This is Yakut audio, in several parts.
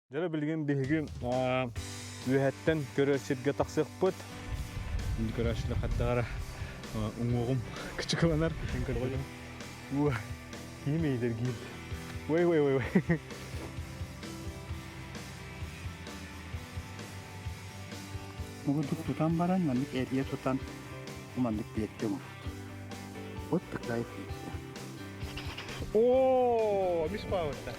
Дьэ билигин биһиги үөһэттэн көрөр сиргэ тахсыахпыт. Көрөөччүлэр хайдаҕара уҥуоҕум кычыкыланар. Уа, киһи мэйдэргиир. Ой, ой, ой, ой. Бу тутан баран, маннык эрийэ тутан, маннык клетка оҥорбут. Вот такая клетка. О, мис паавытта.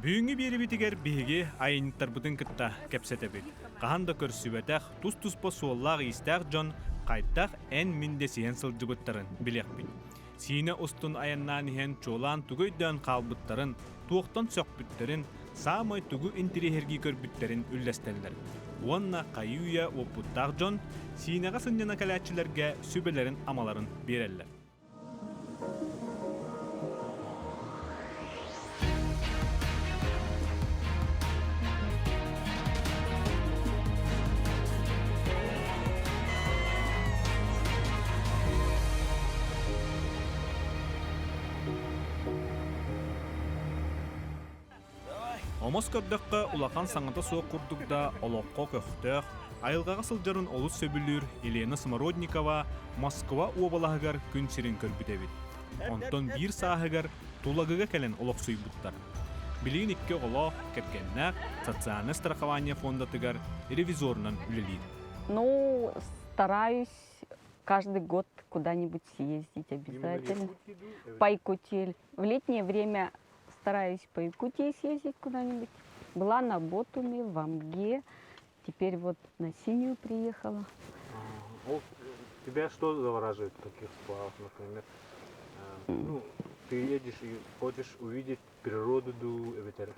Бүгүҥҥү биэрибитигэр биһиги айанньыттарбытын кытта кэпсэтэбит. Хаһан да көрсүбэтэх, тус-туспа суоллаах-иистээх дьон хайдах эн-мин дэсиһэн сылдьыбыттарын билиэхпит. Сиинэ устун айаннаан иһэн чуолаан тугу өйдөөн хаалбыттарын, туохтан сөхпүттэрин, саамай тугу интириэһиргии көрбүттэрин үллэстэллэр. Уонна хайыы-үйэ уопуттаах дьон Сиинэҕэ сынньана кэлээччилэргэ сүбэлэрин-амаларын биэрэллэр. Омос көрдөххө, улахан саҥата суох курдук да олоххо көхтөөх, айылҕаҕа сылдьарын олус сөбүлүүр Елена Смородникова Москва уобалаһыгар күн сирин көрбүт эбит. Онтон биир сааһыгар Тулагыга кэлэн олохсуйбуттар. Билигин икки оҕолоох, кэргэннээх, социальнай страхование фондатыгар ревизорунан үлэлиир. Ну, стараюсь каждый год куда-нибудь съездить обязательно. По Якутии. В летнее время стараюсь по Якутии съездить куда-нибудь. Была на Ботуме, в Амге. Теперь вот на Синюю приехала. Тебя что завораживает в таких сплавах, например? Ну, ты едешь и хочешь увидеть природу, эбэтэр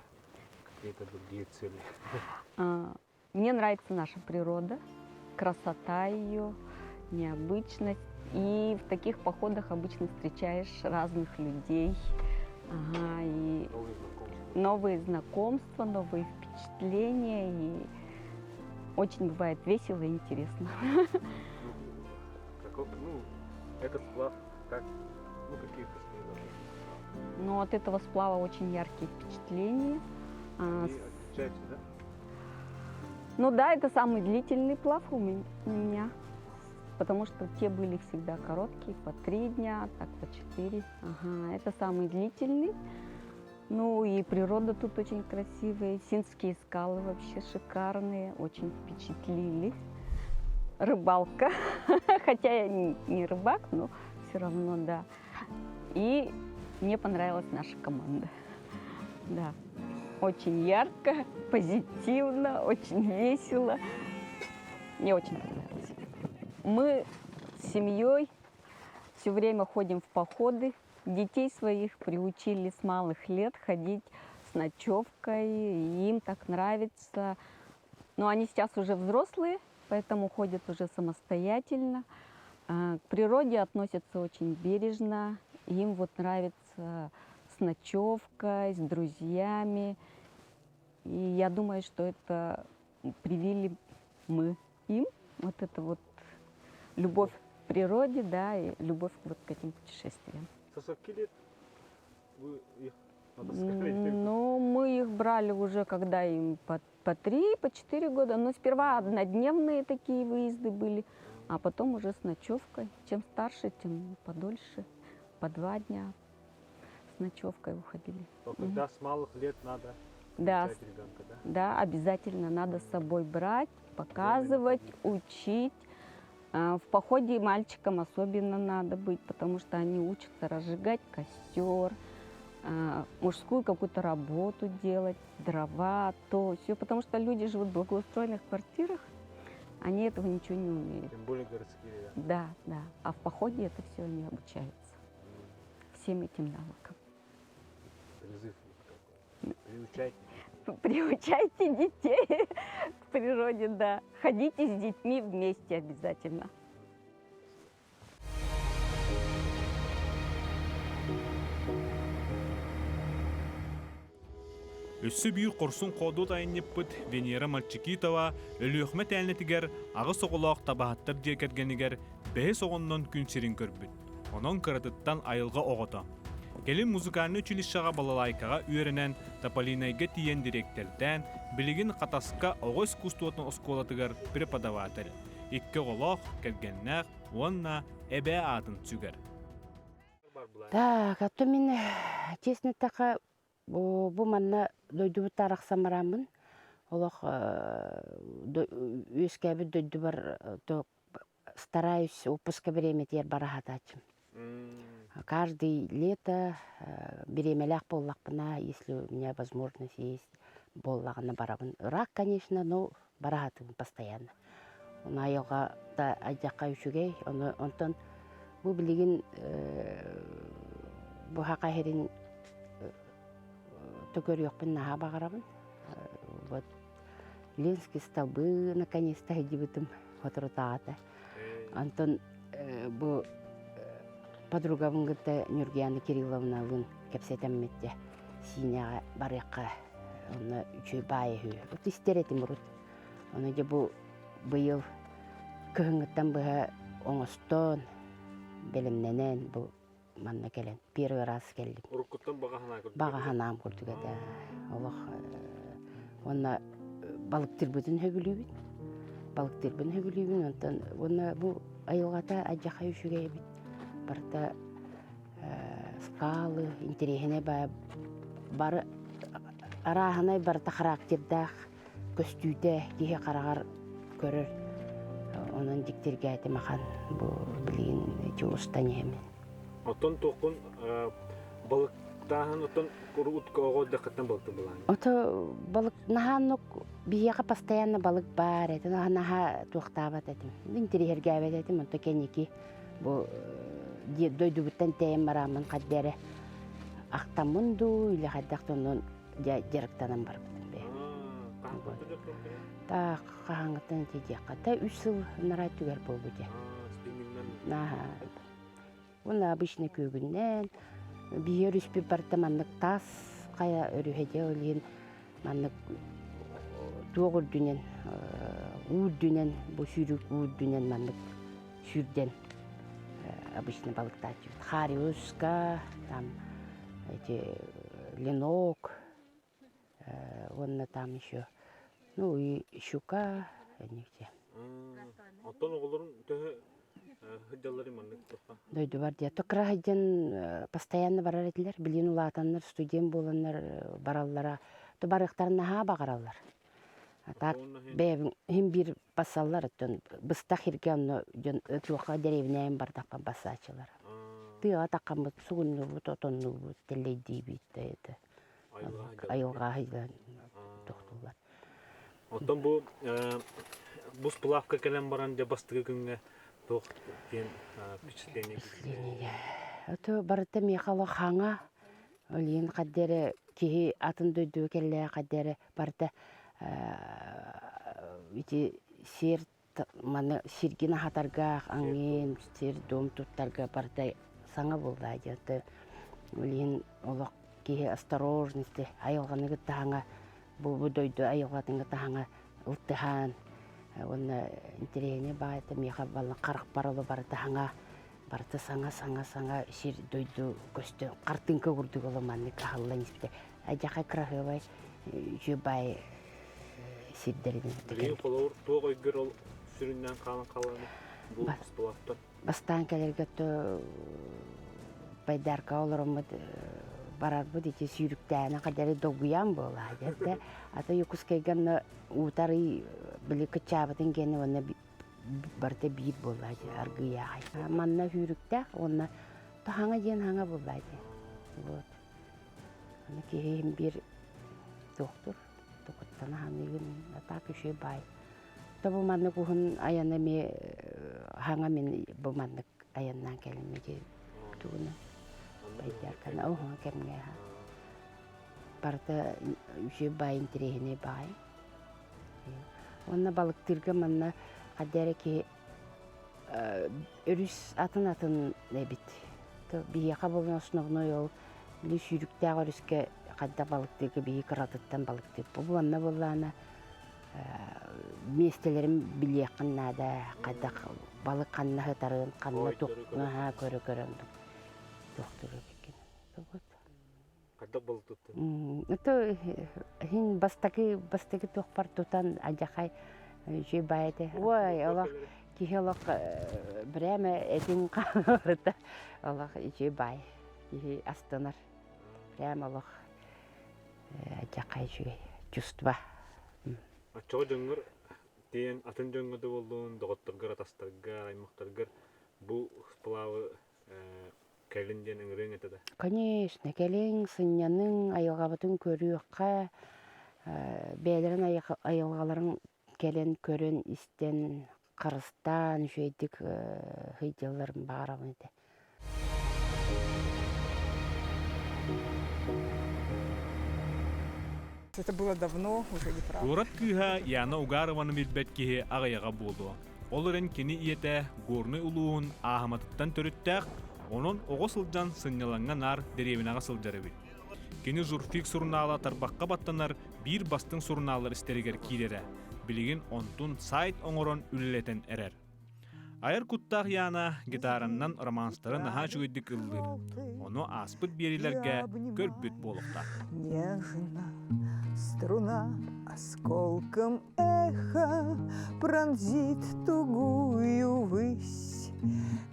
какие-то другие цели. Мне нравится наша природа, красота ее, необычность. И в таких походах обычно встречаешь разных людей. Ага, и Новые знакомства. новые знакомства, новые впечатления. И очень бывает весело и интересно. Ну, каков, ну, этот сплав, как, ну, какие впечатления? Но от этого сплава очень яркие впечатления. А, И отличается, да? Ну да, это самый длительный плав у меня, потому что те были всегда короткие, по три дня, так по четыре. Ага, это самый длительный. Ну и природа тут очень красивая, Синские скалы вообще шикарные, очень впечатлили. Рыбалка, хотя я не рыбак, но все равно, да. И мне понравилась наша команда. Да, очень ярко, позитивно, очень весело. Мне очень понравилось. Мы с семьей все время ходим в походы. Детей своих приучили с малых лет ходить с ночевкой. И им так нравится. Но они сейчас уже взрослые, поэтому ходят уже самостоятельно. К природе относятся очень бережно. Им вот нравится с ночевкой, с друзьями. И я думаю, что это привили мы им, вот это вот любовь к природе, да, и любовь вот к этим путешествиям. Со скольки лет вы их натаскали? Ну, мы их брали уже, когда им по, по 3, по 4 года. Но сперва однодневные такие выезды были, а потом уже с ночевкой. Чем старше, тем подольше, по два дня с ночевкой уходили. То когда с малых лет надо Да, приучать ребенка, да? Да, обязательно надо с собой брать, показывать, учить. В походе мальчикам особенно надо быть, потому что они учатся разжигать костер, мужскую какую-то работу делать, дрова, то, все. Потому что люди живут в благоустроенных квартирах, они этого ничего не умеют. Тем более городские ребята. Да, да. А в походе это все они обучаются. Всем этим навыкам. Призыв такой. Приучайте. Приучайте детей к природе, да. Ходите с детьми вместе обязательно. Өссө биир хорсун хоодуот айанньыппыт Венера Мальчикитова Өлүөхүмэ Тээнэтигэр аҕыс оҕолоох табаһыттар дьиэ кэргэнигэр бэһис оҕоннон күн сирин көрбүт. Онон кыратыттан айылҕа оҕото. Кэлин музыкальнай училищеҕа балалайкаҕа үөрэнэн, Тополинайга тиийэн дириэктэрдээн, билигин Хатаска оҕо искусствотын оскуолатыгар преподаватель. Икки оҕолоох, кэргэннээх уонна эбээ аатын сүгэр. Так, а то мин, честно эттэххэ, бу манна дойдубут арахсан бараммын, олох үөскээбит дойдубар стараюсь отпуска бириэмэтигэр бара сатааччым. Каждый лето бириэмэлээх буоллахпына, если у меня возможность есть, буоллаҕына барабын. Ыраах, конечно, но бара сатыыбын постоянно. Ону айылҕата айдьахха үчүгэй. Ону онтон бу билигин бу саха сирин көрүөхпүн наһаа баҕарабын. Вот Ленский столбы наконец-то сылдьыбытым соторутааҕыта. Онтон бу подругабын кытта Нюргияна Кирилловналыын кэпсэтэммит дьэ Сиинэҕэ барыахха онно үчүгэй баай үһү. Вот истэр этим урут. Ону дьэ бу быйыл кыһыҥҥыттан быһа оҥостон, бэлэмнэнэн бу манна кэлэн первый раз кэллим. Уруккуттан баҕа санаа курдук. Баҕа санаам курдук этэ. Олох уонна балыктыырбытын сөбүлүүбүн. Балыктыырбын сөбүлүүбүн. Онтон уонна бу айылҕата адьахай үчүгэй эбит. Барыта скалы, интэриэһинэй бары арааһынай барыта характердаах көстүүтэ киһи хараҕар көрөр. Онон дьиктиргээтим ахан бу билигин ити устан иһэмин. Оттон туоххун балыктааһын оттон курутка оҕо дэххиттэн балыкты былаан. Ото балык наһааннук биһиэхэ постоянно балык баар этэ наһаа туохтаабат этим. Интириһэргээбэт этим онто кэнники бу дойдубуттан тэйэн барааммын хадда эрэ ахтаммын дуу или хайдах да онон дьарыктанан барбытым бэйэм. Так, хаһааҥҥыттан ити диэххэ, та үс сыл ынараа өттүгэр буолбут дьэ. Наһаа. Уонна обычно күөгүннэн биһи өрүспүт барыта маннык таас хайа өрүһэ дьэ ол иһин маннык туох үрдүнэн уу үрдүнэн бу сүүрүк уу үрдүнэн маннык сүүрдэн обычно балыктааччыбыт. Хариуска, там эти ленок, уонна там еще ну и щука, они все. Оттон оҕолорун төһө сылдьаллар маннык туохха? Дойдубар диye. Токра сылдьан постоянно барар этилэр. Билин улаатаннар, студент буоланнар бараллара. То барыахтарын наһаа баҕараллар. А так бэйэбин иһин биир бассаллар оттон быстах сиргэ онно дьон туохха дэриэбинэйин бардахпа бассааччылар. Тыаҕа таххаммыт сугуннуубут, отоннуубут, тэллэйдиибит да это айылҕа сылдьан тохтууллар. Оттон бу бус плавка кэлэн баран дьэ бастакы күҥҥэ туох диэн впечатление Впечатление. Это барыта миэхэ хаҥа Олиин хадда эрэ киһи атын дойдуга кэллэҕэ хадда эрэ барыта ити сиэр маны сиргин аһатарга аҥыын сир-дом туттарга барыта саҥа буолла дьэ ол иһин олох киһи осторожности айылҕаны кытта хаҥа бу дойду айылҕатын кытта хаҥа ылтыһаан уонна интэриэһинэй баайта миэхэ балла харахпар оло барыта хаҥа барыта саҥа-саҥа-саҥа сир дойду көстө хартыыҥка курдук оло маннык аһыллан испитэ адьаха кыраһыабай үчүгэй баай сирдэринэн Билигин холобур туох өйгөр ол сүрүннээн хаалан хааланы бу устулаттан Бастаан кэлэргэ то байдарка олороммут барарбыт ити сүүрүктээнэ хадары долгуйан буолаа дьэ ата Якутскайга онно уутарый били кыччаабытын кэннэ уонна барыта биир буолла дии аргыйааҕай. Манна сүүрүктээх уонна хаҥа диэн хаҥа буолла дии. Вот. Аны киһи иһин биир туохтур, токуттана ханыгын, а так еще баай. То бу маннык уһун айана эмиэ хаҥа мин бу маннык айаннаан кэлим ити тугуна байдаркана уһун кэмҥэ барыта үчүгэй баай интэриэһинэй баай. Уонна балыктыырга манна хадда эрэ киһи өрүс атын-атын эбит. Биһиэхэ буолан основной ол били сүүрүктээх өрүскэ Хайдах балыктыырга биһи кыратыттан балыктыырбыт. Уонна буоллаҕына миэстэлэрин билиэххин наада. Хайдах балык ханна сытарын, ханна туох көрө-көрөн туохтуур эбиккин. Хайдах балык туттун? Это хин бастакы бастакы туохпар тутан адьахай үчүгэй баай этэ. Ой, олох киһи олох прямо этин хааларыта олох үчүгэй баай киһи астынар. Прямо олох адьахай үчүгэй чувство. Оччоҕо дьоҥҥор тиийэн атын дьоҥҥо да буоллун, доҕотторгор, атастаргар, аймахтаргар бу сплавы кэлин диэн ыҥырыаҥ этэ да? Конечно, кэлиҥ, сынньаныҥ, айылҕабытын көрүөххэ, бэйэлэрин айылҕаларын кэлэн көрөн, истэн, харыстаан, үчүгэйдик сылдьалларын баҕарабын этэ. Это было давно, уже неправда. Куорат кыыһа Яна Угарованы билбэт киһи аҕыйаҕа буолуо. Ол эрэн кини ийэтэ Горнай улууһун Ааһаматыттан төрүттээх, онон оҕо сылдьан сынньалаҥҥа наар дэриэбинэҕэ сылдьар эбит. Кини «Журфик» сурунаала тарбахха баттанар биир бастыҥ сурунааллар истэригэр киирэрэ. Билигин онтун сайт оҥорон үлэлэтэн эрэр. Айар куттаах Яна гитараннан романстары наһаа үчүгэйдик ыллыыр. Ону ааспыт биэриилэргэ көрбүт буолуохтаах. Нежно струна осколком эхо пронзит тугую высь.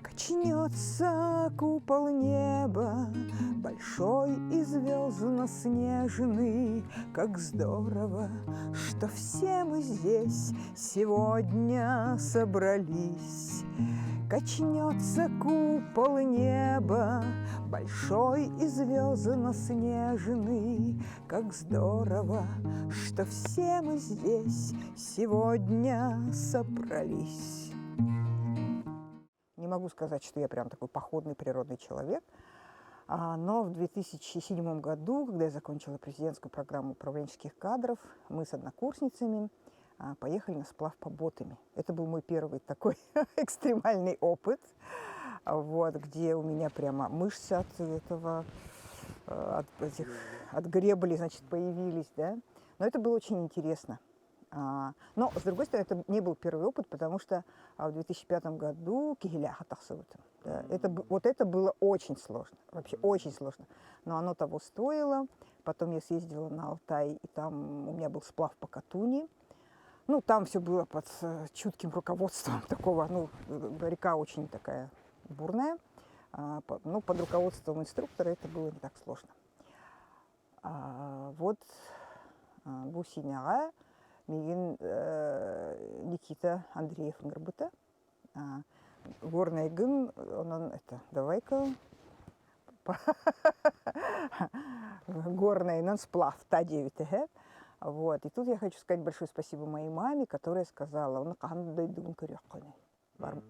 Качнется купол неба, большой и звездно-снежный. Как здорово, что все мы здесь сегодня собрались. Качнется купол неба, большой и звездно-снежный. Как здорово, что все мы здесь сегодня собрались. Не могу сказать, что я прям такой походный природный человек, но в 2007 году, когда я закончила президентскую программу управленческих кадров, мы с однокурсницами поехали на сплав по Ботами. Это был мой первый такой экстремальный опыт, вот, где у меня прямо мышцы от этого, от этих, от гребли, значит, появились, да. Но это было очень интересно. Но, с другой стороны, это не был первый опыт, потому что в 2005 году Киһилээххэ тахсыбытым. Да, это, вот это было очень сложно, вообще очень сложно. Но оно того стоило. Потом я съездила на Алтай, и там у меня был сплав по Катуни. Ну, там все было под чутким руководством такого, ну, река очень такая бурная. Ну, под руководством инструктора это было не так сложно. Вот бу Сиинэҕэ миигин Никита Андреев ыҥырбыта. Горнайгын, онон это, давай-ка Горнайынан сплавта диэбитэ. Вот. И тут я хочу сказать большое спасибо моей маме, которая сказала, он хаһан дойдугун көрүөххүнүй.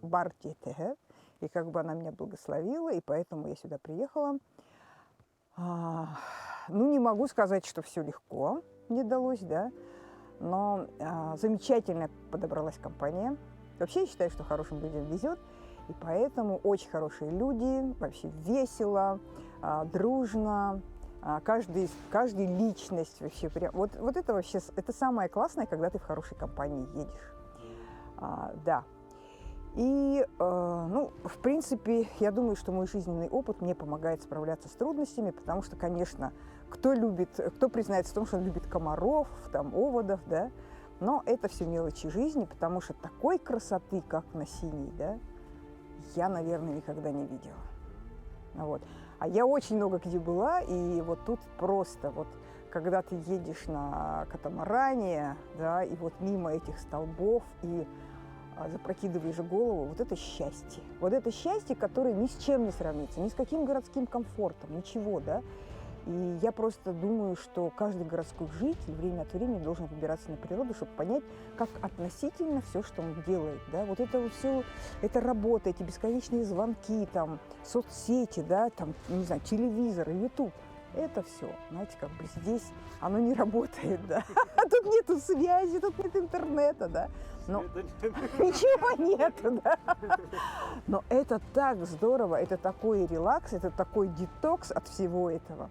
Бар диэтэ. И как бы она меня благословила, и поэтому я сюда приехала. Ну, не могу сказать, что все легко мне далось, да, но замечательно подобралась компания. Вообще я считаю, что хорошим людям везет, и поэтому очень хорошие люди, вообще весело, дружно, каждый личность вообще прям. Вот это вообще, это самое классное, когда ты в хорошей компании едешь. Да. И, ну, в принципе, я думаю, что мой жизненный опыт мне помогает справляться с трудностями, потому что, конечно, кто любит, кто признается в том, что он любит комаров, там, оводов, да, но это все мелочи жизни, потому что такой красоты, как на Синей, да, я, наверное, никогда не видела. Вот. А я очень много где была, и вот тут просто вот, когда ты едешь на катамаране, да, и вот мимо этих столбов, и запрокидываешь голову, вот это счастье. Вот это счастье, которое ни с чем не сравнится, ни с каким городским комфортом, ничего, да. И я просто думаю, что каждый городской житель время от времени должен выбираться на природу, чтобы понять, как относительно все, что он делает. Да? Вот это вот все, это работа, эти бесконечные звонки, там, соцсети, да, там, не знаю, телевизор, YouTube. Это все, знаете, как бы здесь оно не работает, да. Тут нету связи, тут нет интернета, да. Но ничего нету, да. Но это так здорово, это такой релакс, это такой детокс от всего этого.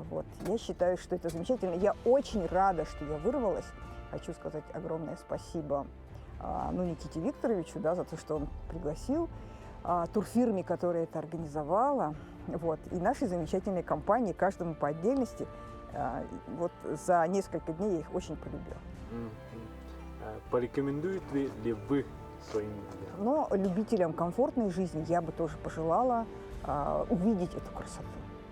Вот. Я считаю, что это замечательно. Я очень рада, что я вырвалась. Хочу сказать огромное спасибо ну, Никите Викторовичу, да, за то, что он пригласил, турфирме, которая это организовала, вот, и нашей замечательной компании, каждому по отдельности. Вот за несколько дней я их очень полюбила. Порекомендуете ли вы своим людям? Но любителям комфортной жизни я бы тоже пожелала увидеть эту красоту.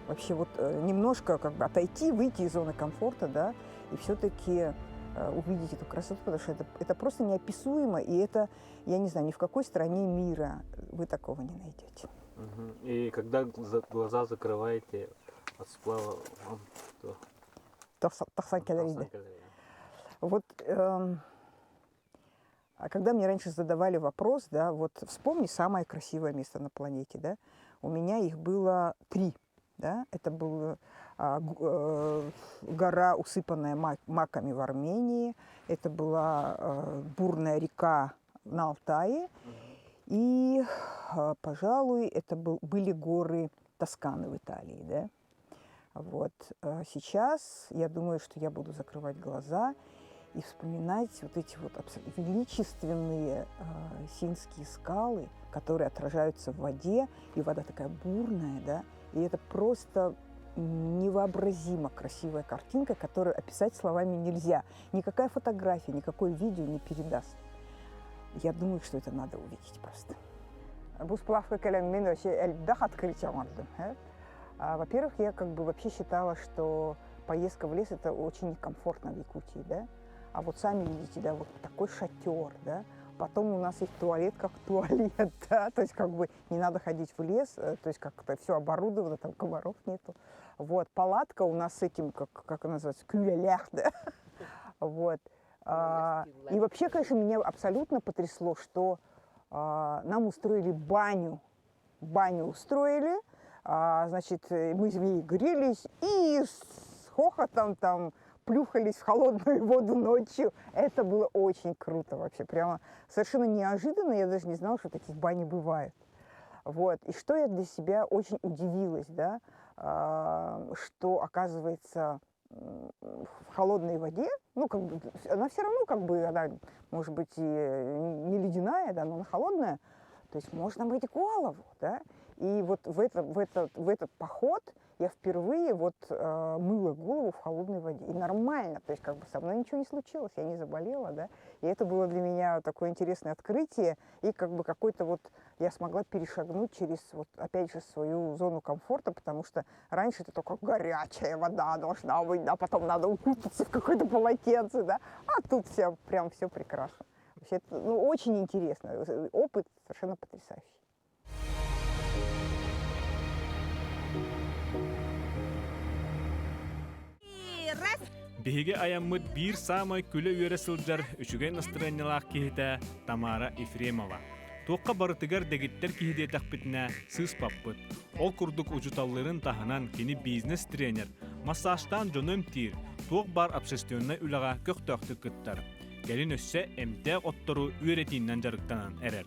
Вообще вот немножко как бы отойти, выйти из зоны комфорта, да, и все-таки увидеть эту красоту, потому что это просто неописуемо, и это, я не знаю, ни в какой стране мира вы такого не найдете. И когда глаза закрываете от сплава, вам что? Вот а когда мне раньше задавали вопрос, да, вот вспомни самое красивое место на планете, да, у меня их было три, да, это была гора, усыпанная маками в Армении, это была бурная река на Алтае, и, пожалуй, это были горы Тосканы в Италии, да. Вот. Сейчас я думаю, что я буду закрывать глаза и вспоминать вот эти вот величественные синские скалы, которые отражаются в воде, и вода такая бурная, да, и это просто невообразимо красивая картинка, которую описать словами нельзя. Никакая фотография, никакое видео не передаст. Я думаю, что это надо увидеть просто. Бу сплавка кэлэммин вообще элбэх открытие оҥордум. Во-первых, я как бы вообще считала, что поездка в лес это очень некомфортно в Якутии, да. А вот сами видите, да, вот такой шатер, да. Потом у нас есть туалет как туалет, да, то есть как бы не надо ходить в лес, то есть как-то все оборудовано, там комаров нету. Вот, палатка у нас с этим, как она называется, күүлэлээх, да, вот. И вообще, конечно, меня абсолютно потрясло, что нам устроили баню, баню устроили, значит, мы в ней грелись и с хохотом там плюхались в холодную воду ночью. Это было очень круто вообще, прямо совершенно неожиданно, я даже не знала, что таких бани бывает. Вот. И что я для себя очень удивилась, да, что, оказывается, в холодной воде, ну, как бы, она все равно, как бы, она, может быть, и не ледяная, да, но она холодная, то есть можно мыть голову, да. И вот в этот поход я впервые вот мыла голову в холодной воде. И нормально, то есть как бы со мной ничего не случилось, я не заболела, да. И это было для меня такое интересное открытие. И как бы какой-то вот я смогла перешагнуть через вот опять же свою зону комфорта, потому что раньше это только горячая вода должна быть, да, потом надо укутаться в какое-то полотенце, да. А тут все прям все прекрасно. Вообще, это, ну, очень интересно. Опыт совершенно потрясающий. Биһиги айаммыт биир саамай күлэ-үөрэ сылдьар үчүгэй настырыанньалаах киһитэ Тамара Ефремова. Туохха барытыгар дэгиттэр киһи диэтэхпитинэ сыыспаппыт. Ол курдук учууталлыырын таһынан кини бизнес-тренер, массажтаан дьону эмтиир, туох баар общественнай үлэҕэ көхтөөхтүк кыттар. Кэлин өссө эмтээх оттору үөрэтиинэн дьарыктанан эрэр.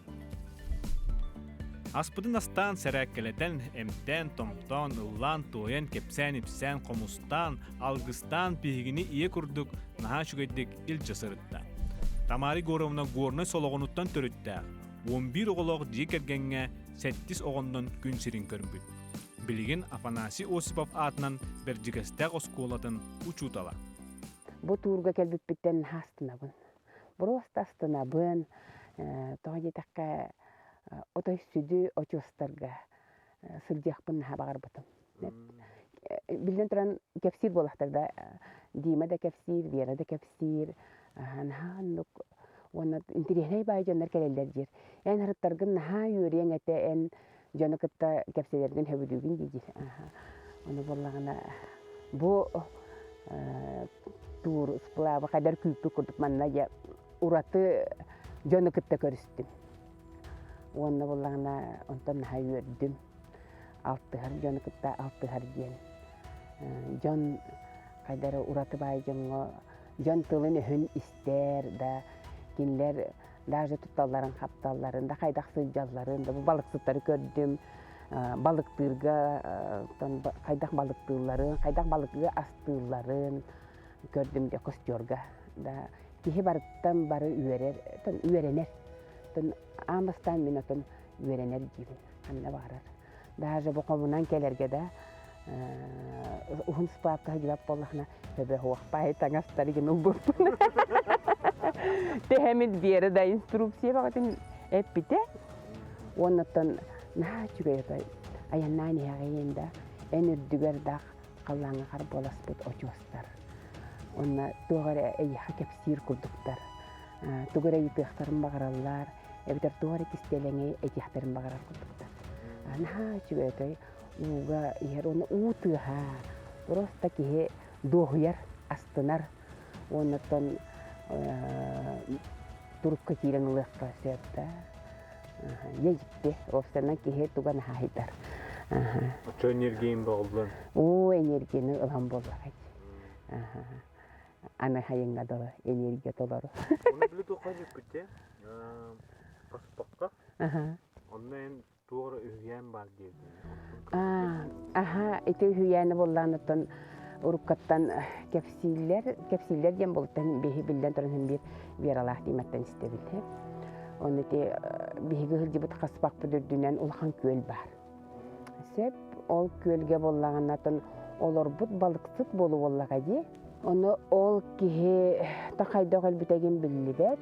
Аспытын астаан сэрээккэлэтэн, эмтээн, томтоон, ыллаан, туойан, кэпсээн, ипсээн, хомустаан, алгыстаан биһигини ийэ курдук наһаа үчүгэйдик илдьэ сырытта. Тамара Егоровна Горнай Солоҕонуттан төрүттээх, 11 оҕолоох дьиэ кэргэҥҥэ сэттис оҕоннон күн сирин көрбүт. Билигин Афанасий Осипов аатынан Бэрдьигэстээх оскуолатын учуутала. Бу туурга кэлбиппиттэн астынабын. Просто астынабын. Тоҕо диэтэххэ, отой сүдү очуостарга сылдьыахпын наһаа баҕарбытым. Биллэн туран кэпсиир буолахтар да, Дима да кэпсиир, Вера да кэпсиир, наһаа оннук уонна интэриэһинэй баай дьоннор кэлэллэр диир. Эн харыттаргын наһаа үөрүөҥ этэ, эн дьону кытта кэпсэтэргин сөбүлүүгүн диир. Ону буоллаҕына бу туур сплавы хайдар күүппүт курдук манна дьэ ураты дьону кытта көрүстүм. Уонна буоллаҕына онтон наһаа үөрдүм. Алтыһар дьону кытта алтыһар диэн. Дьон хайдары ураты баай дьоҥҥо дьон тылын-өһүн истэр да, кинилэр даже тутталларын хапталларын да хайдах сылдьалларын да бу балыксыттары көрдүм. Балыктыырга хайдах балыктыылларын, хайдах балыгы астыылларын көрдүм дьэ костерга. Да киһи барыттан бары үөрэр, үөрэнэр. Аан бастаан мин отон үөрэнэр диибин ханна баҕарар. Даже бу хомунан кэлэргэ да уһун сплавка сылдьыбат буоллахына төбө хуохпаай таҥастары гин ылбыппын. Тэһэмит биэрэ да инструкция баҕатын эппитэ. Уоннаттан наһаа үчүгэй отой айаннаан иһэҕиин да эн үрдүгэр дах халлааҥҥа харбыаласпыт очуостар. Уонна туох эрэ эйиэхэ кэпсиир курдуктар. Тугу эрэ ыйытыахтарын баҕараллар, эбэтэр туох эрэ кистэлэҥи этиэхтэрин баҕарар курдуктар. Наһаа үчүгэй отой ууга иһэр уонна уу тыаһа просто киһи дуоһуйар, астынар уоннаттан турукка киирэн ылыахха сөп да. Дьэ дьикти, уопсайынан киһи туга наһаа ыйдар. Оччо энергиян боҕуллан. Уу энергияны ылан буоллаҕай. Аны хайыҥҥа дылы энергия толору. Оны били туохха дьүппүттэ? Паспортка. Онно эн туох эрэ үһүйээн баар диэбитиҥ. Аха, ити үһүйээни буоллаан уруккаттан кэпсииллэр, кэпсииллэр диэн буолтан биһи биллэн туран биир Вералаах диимэттэн истэбин. Онно ити биһиги сылдьыбыт хаспахпыт үрдүнэн улахан күөл баар. Сөп, ол күөлгэ буоллаҕына олорбут балыксыт буолу буоллаҕа дии. Ону ол киһи та хайдах өлбүтэгин биллибэт,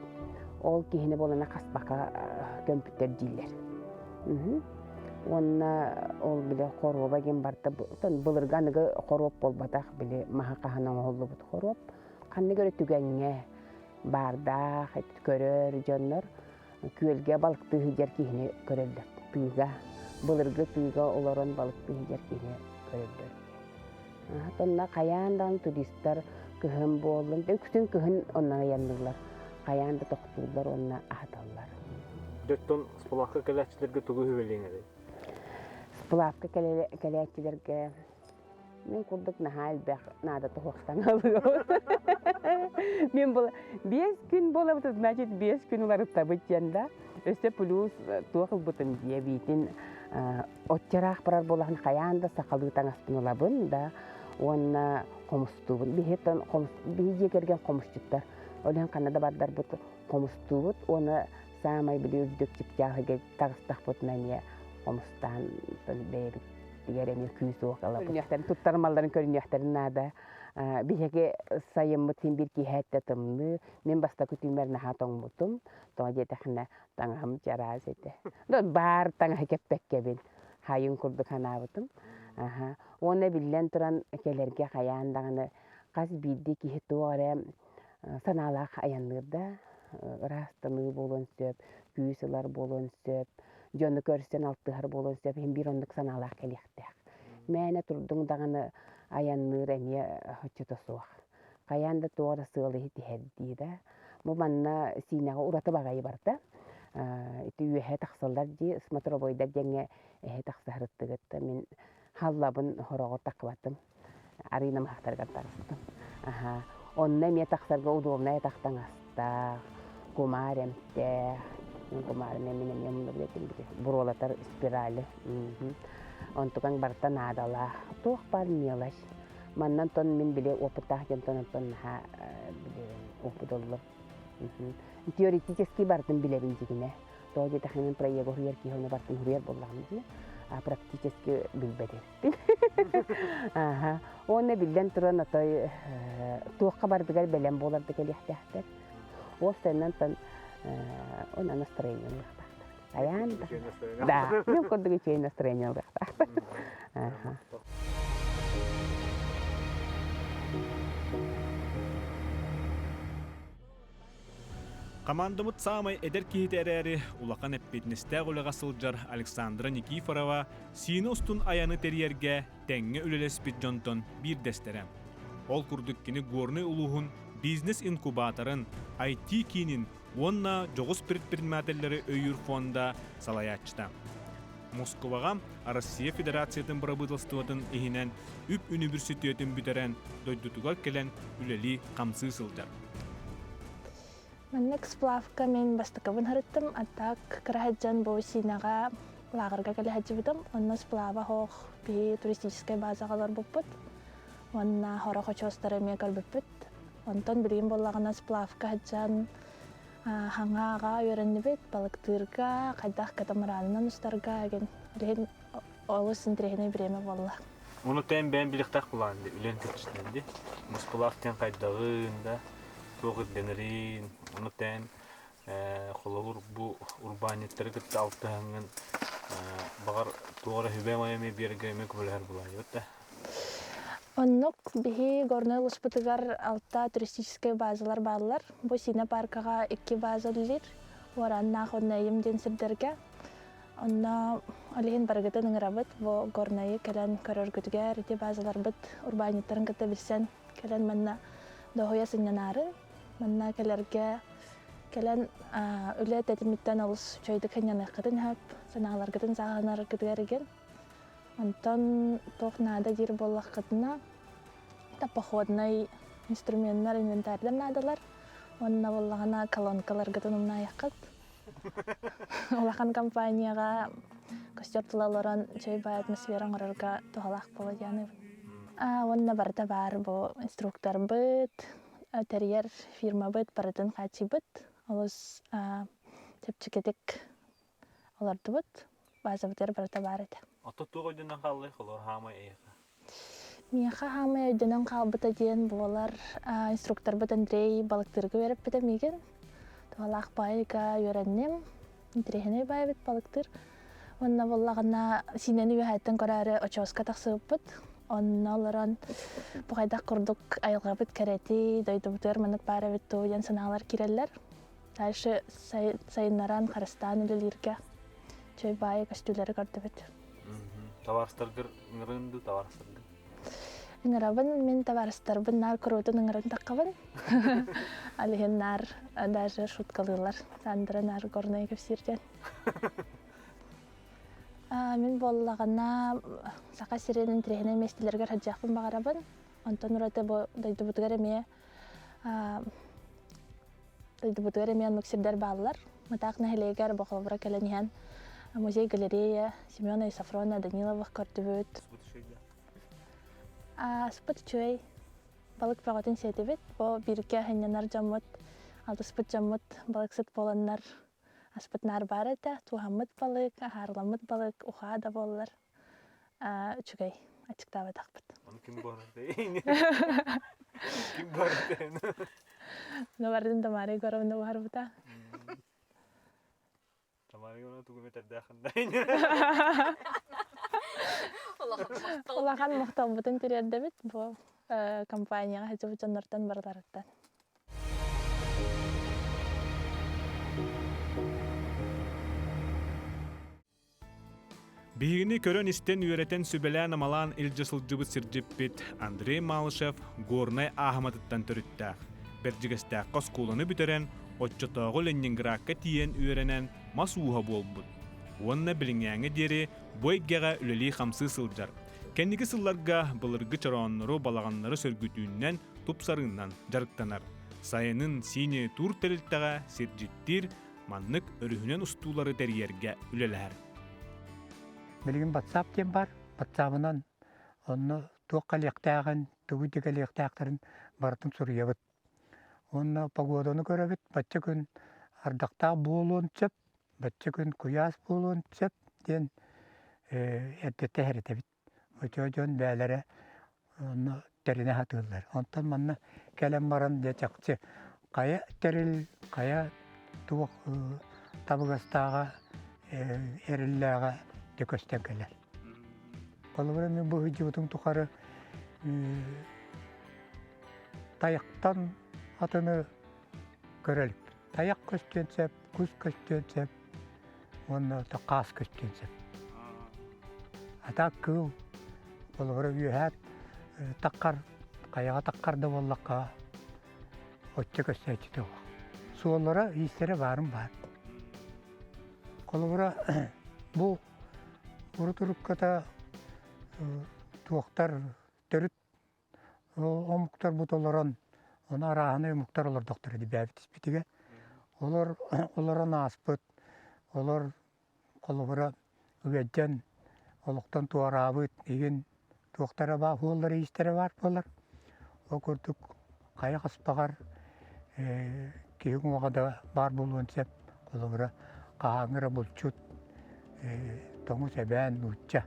ол киһини буолана хаспака көмпүттэр дииллэр. Уонна ол били хоруоба диэн барда былыргы аныгы хоруоп буолбатах, били маһа хаһан оҥоһуллубут хоруоп. Ханнык эрэ түгэҥҥэ баардаах, көрөр дьоннор күөлгэ балыктыы сылдьар киһини көрөллөр. Тыыга, былыргы тыыга олорон балыктыы сылдьар киһини көрөллөр. Онно хайаан даҕаны туристар кыһын буоллун, үксүн кыһын онно айанныыллар. Хайаан да тохтууллар уонна аһаталлар. Дьоттон сплавка кэлээччилэргэ тугу үһүбэлиэҥ этэй? Сплавка кэлээччилэргэ Мин курдук наһаа элбэх наада туһуохтаҥалыыбын. Мин бұл 5 күн буолабыт, значит 5 күн уларыттабыт диэн да. Өссө плюс туох ылбытым диэбиитин оччараах барар буолаһын хайаан да сахалыы таҥаспын ылабын да уонна хомустуубун. Биһи биһи дьиэ кэргэн хомусчуттар. Ол иһин ханна да бардарбыт хомустуубут уонна саамай били үрдүк чыпчааһыга таҕыстахпытына эмиэ хомустаан бэйэбит тигэр эмиэ күүс-уох ылабыт. Көрүнүөхтэрин, туттар малларын көрүнүөхтэрин наада. Биһиги сайыммыт син биир киэһээттэ тымныы. Мин бастакы түүммэр наһаа тоҥмутум. Тоҕо диэтэххинэ, таҥаһым чараас этэ. Баар таҥаһы кэппэккэбин. Хайын курдук санаабытым. Аха. Уонна биллэн туран кэлэргэ хайаан даҕаны хас биирдии киһи туох эрэ санаалаах айанныыр да ыраастаныы буолуон сөп, күүс ылар буолуон сөп, дьону көрсөн алтыһар буолуон сөп, иһин биир оннук санаалаах кэлиэхтээх. Мээнэ турдуҥ даҕаны айанныыр эмиэ оччото суох. Хайаан да туох эрэ сыалы тиһэрдии да. Бу манна Сиинэҕэ ураты баҕайы барда. Ити үөһэ тахсаллар дии, смотровойдар диэҥҥэ эһэ тахсаһарыттыгыт мин халлабын хороҕор таххыбатым. Арыы намыһахтарыгар таҕыстым. Аһаа. Онно эмиэ тахсарга удобнай атах таҥастаах, кумаар эмтээх. Кумаарын эмин эмиэ умнубут этим били. Буруолатар спирали. Онтукаҥ барыта наадалаах. Туох баар мелочь. Маннан тон мин били опыттаах дьонтон онтон наһаа били опыт ыллым. Теоретически барытын билэбин дьигинэ. Тоҕо диэтэххинэ мин проегы уһуйар киһи ону барытын уһуйар буоллаҕым дии. А практически билбэт эбиппин. Аха. Уонна биллэн туран отой туохха барытыгар бэлэм буоларда кэлиэхтээхтэр. Уопсайынан тон онно настроение ылыахтаахтар. Айаан да. Да, мен курдук үчүгэй настроение ылыахтаахтар. Аха. Хамаандабыт саамай эдэр киһитэ эрээри, улахан эппиэтинэстээх үлэҕэ сылдьар Александра Никифорова Сиинэ устун айаны тэрийэргэ тэҥҥэ үлэлэспит дьонтон биирдэстэрэ. Ол курдук кини Горнай улууһун бизнес-инкубаторын, IT-киинин уонна дьоҕус предпринимателлэри өйүүр фонда салайааччыта. Москваҕа Россия Федерациятын бырабыыталыстыбатын иһинэн үп үнүбүрсүтүөтүн бүтэрэн, дойдутугар кэлэн үлэлии-хамсыы сылдьар. Маннык сплавка мин бастакыбын һырыттым, а так кыра сылдьан бу Сиинэҕэ лааҕырга кэлэ сылдьыбытым. Онно сплава оһох биһи туристическай базаҕа олорбуппут. Уонна сорох очуостары эмиэ көрбүппүт. Онтон билигин буоллаҕына сплавка сылдьан хаҥааҕа үөрэннибит, балыктыырга, хайдах катамаранынан устарга игин. Билигин олус интэриэһинэй бириэмэ буолла. Ону тэн бэйэм билиэхтээх былаан ди, үлэн кэрчитинэн ди. Мусполаах диэн хайдаҕын да, туох ирдэнэрин, ону тэн холобур бу урбаанньыттары кытта алтыһаҥҥын баҕар туох эрэ сүбэ эмиэ биэргэ эмиэ көмөлөһөр былаан да. Оннук биһи Горнай улууспутугар алта туристическай базалар бааллар. Бу Сиинэ паркаҕа икки база үлэлиир. Уорааннаах уонна Эйим диэн сирдэргэ. Онно ол иһин барыгытын ыҥырабыт. Бу Горнайы кэлэн көрөргүтүгэр ити базаларбыт урбаанньыттарын кытта билсэн кэлэн манна дуоһуйа сынньанаарын, манна кэлэргэ кэлэн үлэ тэтимиттэн олус үчүгэйдик сынньаныаххытын сөп, санааларгытын сааһынаргытыгар игин. Онтон туох наада диир буоллаххытына, походнай инструменнар, инвентарьдар наадалар. Уонна буоллаҕына колонкаларгытын умнаайаххыт. Улахан компанияҕа костер тула олорон чэй баай атмосфера оҥорорго туһалаах буолуо диэн Уонна барыта баар бу инструкторбыт, тэрийэр фирмабыт барытын хааччыйбыт. Олус чэпчэкитик олордубут. Базабытыгар барыта баар этэ. Ото туох өйдөнөн хааллай холор хаамай эйиэхэ? Миэхэ хаамай өйдөнөн хаалбыта диэн буолар инструкторбыт Андрей балыктыырга үөрэппитэ миигин. Туһалаах баайга үөрэнним. Интэриэһинэй баайбыт балыктыыр. Уонна буоллаҕына сиинэни үөһээттэн көрөөрү очуоска тахсыбыппыт. Онно олорон бу хайдах курдук айылҕабыт кэрэтий, дойдубутугар маннык баар эбит дуу диэн санаалар киирэллэр. Дальше сайыннаран, харыстаан үлэлииргэ чэй баайы көстүүлэри көрдүбүт. Табаарыстаргар ыҥырын дуу, табаарыстаргын? Ыҥырабын, мин табаарыстарбын наар куруутун ыҥыран таххабын. Ал иһин наар даже шуткалыылар. Сандра наар горнай кэпсиир диэн. Мин буоллаҕына Саха сирин интэриэһинэй миэстэлэригэр сылдьыахпын баҕарабын. Онтон ураты бу дойдубутугар эмиэ Дойдубутугар эмиэ оннук сирдэр бааллар. Мытаах нэһилиэгэр бу холобура кэлэн иһэн музей-галерея Семена и Сафрона Даниловых көрдүбүт. Аспыт үчүгэй. Балык бөҕөтүн сиэтибит. Бу бииргэ сынньанар дьоммут, алтыспыт дьоммут балыксыт буоланнар аспыт наар баар этэ. Тууһаммыт балык, аһаарыламмыт балык, ухаа да буоллар үчүгэй аччыктаабатахпыт. Ону ким буорардай? Ким буорардай? Ну, бардын Тамара Егоровна буһарбыта. Тамара Егоровна тугу метэрдээххин Улахан махталбытын тириэрдэбит бу компанияҕа сылдьыбыт дьоннортон барыларыттан. Биһигини көрөн-истэн, үөрэтэн, сүбэлээн-амалаан илдьэ сылдьыбыт сирдьиппит Андрей Малышев Горнай Ааһыматыттан төрүттээх. Бэрдьигэстээххэ оскуоланы бүтэрэн, оччотооҕу Ленинградка тиийэн үөрэнэн мас ууһа буолбут. Уонна билиҥҥээҥҥэ диэри бу эйгэҕэ үлэлии-хамсыы сылдьар. Кэнники сылларга былыргы чорооннору, балаҕаннары сөргүтүүннэн, тупсарыынан дьарыктанар. Сайынын Синий тур тэрилтэҕэ сирдьиттиир, маннык өрүһүнэн устуулары тэрийэргэ үлэлэһэр. Билигин WhatsApp диэн бар. WhatsApp-ынан онно туох кэлиэхтээҕин, тугу да кэлиэхтээхтэрин барытын суруйабыт. Уонна погоданы көрөбүт. Бачча күн ардахтаах буолуон сөп, бачча күн куйаас буолуон сөп диэн эрдэттэн сэрэтэбит. Оччоҕо дьон бэйэлэрэ онно тэринэ сатыыллар. Онтон манна кэлэн баран дьэ чахчы хайа тэрил, хайа туох табыгастааҕа, эрэллээҕэ дьэ көстөн кэлэр. Холобура мин бу сылдьыбытым тухары тайахтан атыны көрө иликпин. Тайах көстүөн сөп, кус көстүөн сөп уонна хаас көстүөн сөп. А так кыыл холобура үөһээт таххар, хайаҕа таххар да буоллахха оччо көстөөччүтэ суох. Суоллара, иистэрэ баарын баар. Холобура бу урут урукката туохтар төрүт омуктарбыт олорон, ону арааһынай омуктар олордохторо дии бэйэбит испитигэр. Олор олорон ааспыт, олор холобура Ыалдьан олохтон туораабыт игин туохтара баар суоллара-иистэрэ баар буолар. Ол курдук хайа хаспаҕар киһи уҥуоҕа да баар буолуон сөп. Холобура, хаһааҥҥы эрэ булчут, тоҥус эбээн, нуучча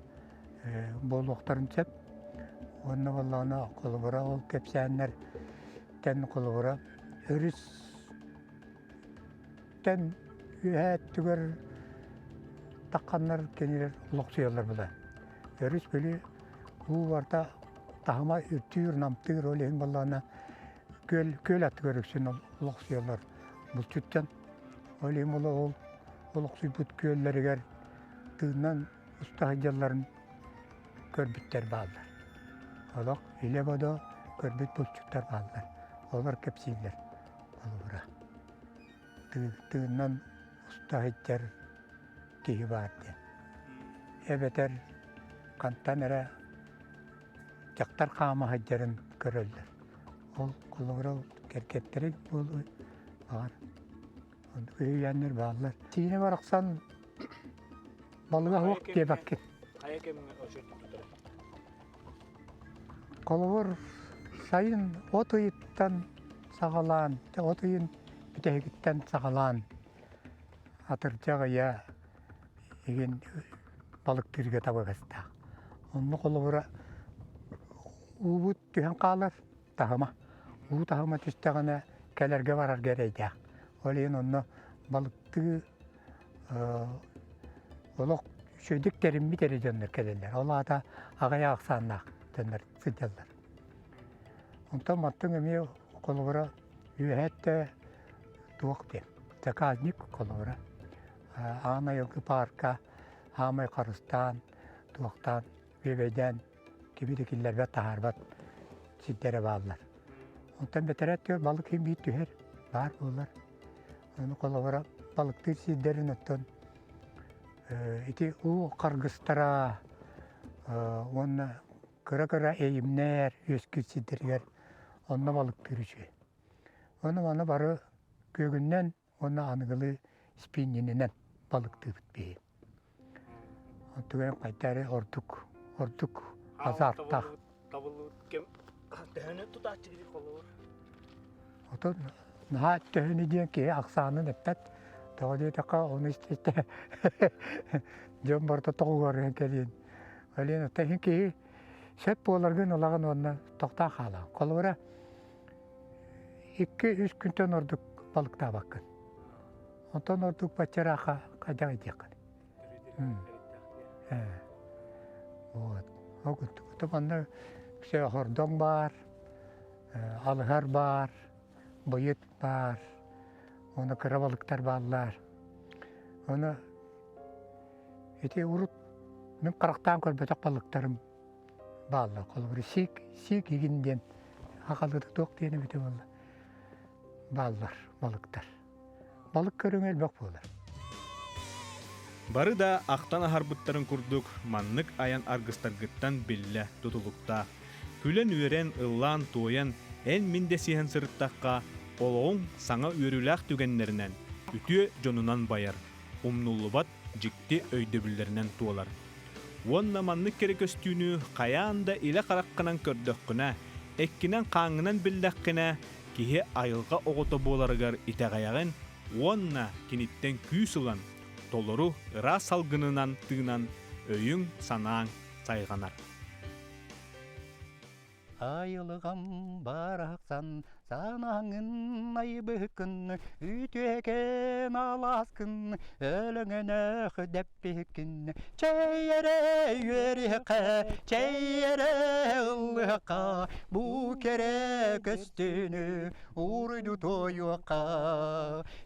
буолуохтарын сөп. Уонна буоллаҕына холобура ол кэпсээннэртэн холобура өрүс тэн үөһээ өттүгэр тахханнар кинилэр олохсуйаллар була. Өрүс били уу барыта таһыма үрдүүр, намтыыр, ол иһин буоллаҕына күөл, күөл аттыгар үксүн олохсуйаллар булчуттан. Ол иһин буола ол олохсуйбут күөллэригэр тыыннан уста сылдьалларын көрбүттэр бааллар. Олох илэ-бодо көрбүт булчуттар бааллар. Олор кэпсииллэр холобура. Тыыннан уста сылдьар киһи баар диэн. Эбэтэр хантан эрэ дьахтар хаама сылдьарын көрөллөр. Ол холобура кэргэттэрин буолуо баҕар үһүйээннэр бааллар. Сиинэ барахсан балыга суох диэбэккин. Хайа кэмҥэ очурдук тутар? Холобур, сайын от ыйыттан саҕалаан, от ыйын бүтэһигиттэн саҕалаан атырдьах ыйа игин балыктыырга табыгастаах. Онно холобура уубут түһэн хаалар таһыма. Уу таһыма түстэҕинэ кэлэргэ барарга эрэйдээх. Ол иһин онно балыктыы олох үчүгэйдик тэриммит эрэ дьоннор кэлэллэр. Ол аата аҕыйах ахсааннаах дьоннор сылдьаллар. Онтон мантан эмиэ холобура үөһэттэ туох диэн заказник холобура аан айылгы паарка аамай харыстаан туохтаан бүөбэйдээн кими да киллэрбэт таһаарбат сирдэрэ бааллар. Онтон бэтэрээ түөр балык иһин биир түһэр баар буолар. Ону холобура балыктыыр сирдэрин оттон ити уу харгыстара уонна кыра-кыра эйимнэр үөскүүр сирдэригэр онно балыктыыр үчүгэй. Ону маны бары күөгүнэн уонна аныгылыы спиннининэн балыктыыбыт биһи. Онтугайым хайда эрэ ордук ордук азарттаах. Табыллыбыт кэм төһөнү тутааччы холобур? Отон наһаа төһөнү диэн киһи ахсаанын эппэт. Тоҕо диэтэххэ ону истэ дьон барыта тоҕугар кэлиэн. Олен оттон иһин киһи сөп буоларгын ылаҕын уонна тохтоон хаалаҕын. Холобура, икки-үс күнтэн ордук балыктаабаккын. Онтон ордук баччараха хайдах идиэххин. Вот. Ол курдук. Ото манна все хордоҥ баар, алыһар баар, быйыт баар, уонна кыра балыктар бааллар. Ону ити урут мин харахтаан көрбөтөх балыктарым бааллар. Холобур, сиик, сиик игин диэн хахалыыта туох диэн эбитэ буолла бааллар балыктар. Балык көрүҥэ элбэх буолар. Бары да ахтан аһарбыттарын курдук маннык айан аргыстаргыттан биллэ тутулуктаах. Күлэн-үөрэн, ыллаан-туойан, эн-мин дэсиһэн сырыттахха, олоҕуҥ саҥа үөрүүлээх түгэннэринэн, үтүө дьонунан байар, умнуллубат дьикти өйдөбүллэринэн туолар. Уонна маннык кэрэ көстүүнү хайаан да илэ хараххынан көрдөххүнэ, эккинэн-хааҥҥынан биллэххинэ, киһи айылҕа оҕото буоларыгар итэҕэйэҕин уонна киниттэн күүс ылан, толору ыраас салгынынан тыынан өйүҥ-санааҥ сайҕанар. Айылҕам барахсан санааҥын айбыккын, үтүөкэн алааскын, өлөҥөнөх дэппиккин. Чэй эрэ үөрүөххэ, чэй эрэ ыллыахха, бу кэрэ көстүүнү уруйду туойуохха.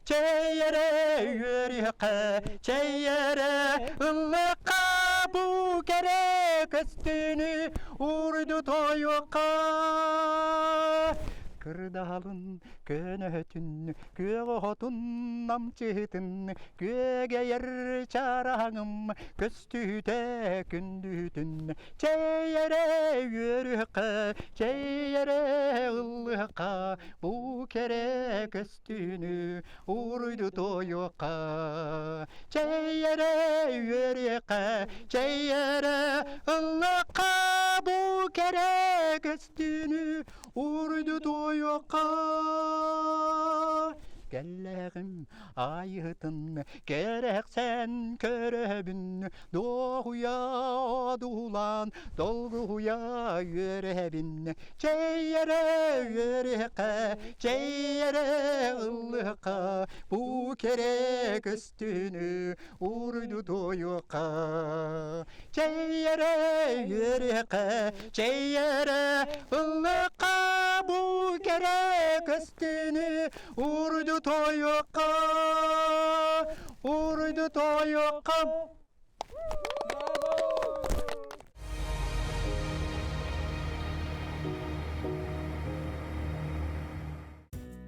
Чэй эрэ үөрүөххэ, чэй эрэ ыллыахха, бу кэрэ көстүүнү уруйду туойуохха. Кырдаһалын көнөһөтүн, күөх оһотун намчыһытын, күөгэйэр чараҥым көстүүтэ күндүтүн. Чэй эрэ үөрүөххэ, чэй эрэ ыллыахха, бу кэрэ көстүүнү уруйду туойуохха. Чэй эрэ үөрүөххэ, чэй эрэ ыллыахха, бу кэрэ көстүүнү уруйду туойуохха. Кэллэҕим айыһытын кэрэхсээн көрөбүн, дуоһуйа одуулаан долгуһуйа үөрэбин. Чэй эрэ үөрүөххэ, чэй эрэ ыллыахха, бу кэрэ көстүүнү уруйду туойуохха. Чэй эрэ үөрүөххэ, чэй эрэ ыллыахха, бу кэрэ көстүүнү уруйду туойуохха, уруйду туойуохха.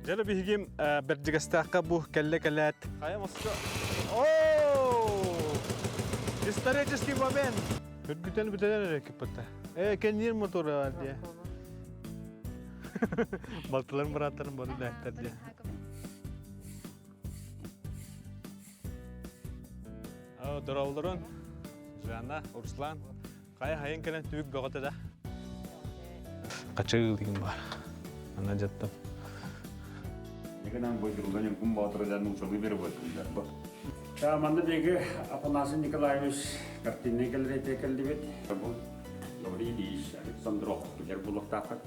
Дьэ биһигим Бэрдьигэстээххэ бу кэллэ кэлээт. Хайа моско. О! Исторический момент. Үргүтэн бүтэн эрэ киппытта. Э, кэнниир мотор дии. Балтыларым бырааттарым бары үлэһиттэр дии. Дороолорун Жанна, Руслан, хайа хайын кэлэн түбүк бөҕөтө да. Качыгыл бар. Ана жаттым. Егенан бойдурулан юргун боотурудан нуучалыы беребөтүллэр бу. Манна деги Афанасий Николаевич картинный галерея кэллибит. Бу Гаврил Ильич Александров билер булуктаахыт.